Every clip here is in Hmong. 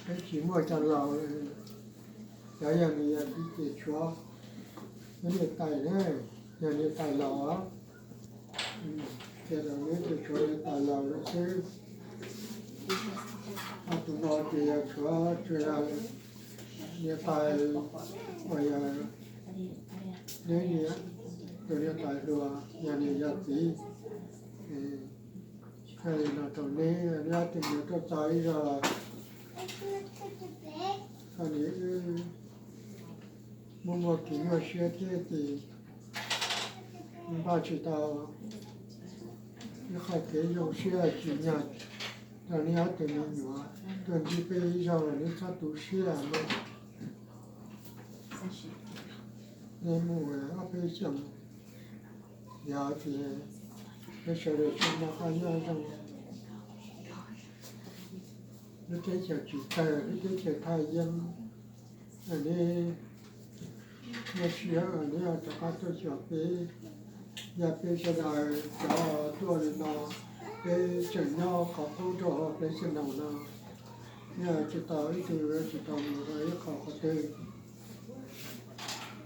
Peb tsis muaj cov laus, cov yog nws yog txiv ces tshuav neb niam tais ne, yog niam tais laus, ces rau neb ces tshuav niam tais laus lawm xwb. Ho tus no ces yog tshuav tsuas yog niam tais uas yog neb niam, tus niam tais hluas yog niam yog txiv. Thiaj li no rau neb, neb ob tug mus tuaj txog ib zaug, koj niam wb muaj muaj kev nyuaj siab thiab ces npaj tsis tau ib qho kev zoo siab tsim nyog rau neb ob tug me nyuam tuaj ntsib peb ib zaug los neb txhob tu siab mog. Neb mus ob peb xyoos, yog tias peb sawv daws tsis muaj qhov nyob zoo, lub teb chaws tsis tawg, lub teb chaws thaj yeeb, neb muaj sij hawm neb rov qab tuaj xyuas peb. Yog peb sawv daws cov tuaj li no, peb tseem nyob qhov qub rau hauv peb xeev no no, yog tsis tau ib tug tsis tau mus rau ib qho qhov twg.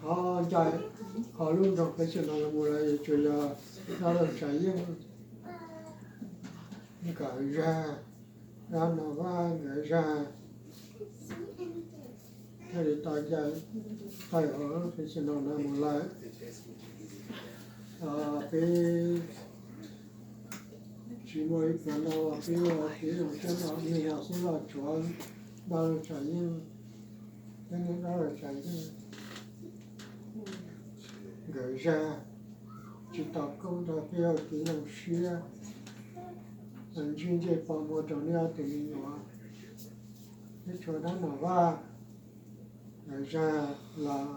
Qhov ncaim qhov lub nroog peb xeev no los mus lawm tsuas yog dab laug Tshav Yeej nkawd zag, dab Nom Vaj nkawd zag thiaj li tau ncaim tawm hauv peb xeev no no mus lawm. Peb tsis muaj ib pluag no peb ua kev zoo siab no ib yam xwb los tshuav dab laug Tshav Yeej, peb niag dab laug Tshav Yeej nkawd zag tsis tau koob nrog peb ua kev zoo siab los ntsib ntsej pom muag rau neb ob tug me nyuam. Peb tshuav dab Nom Vaj nkawd zag los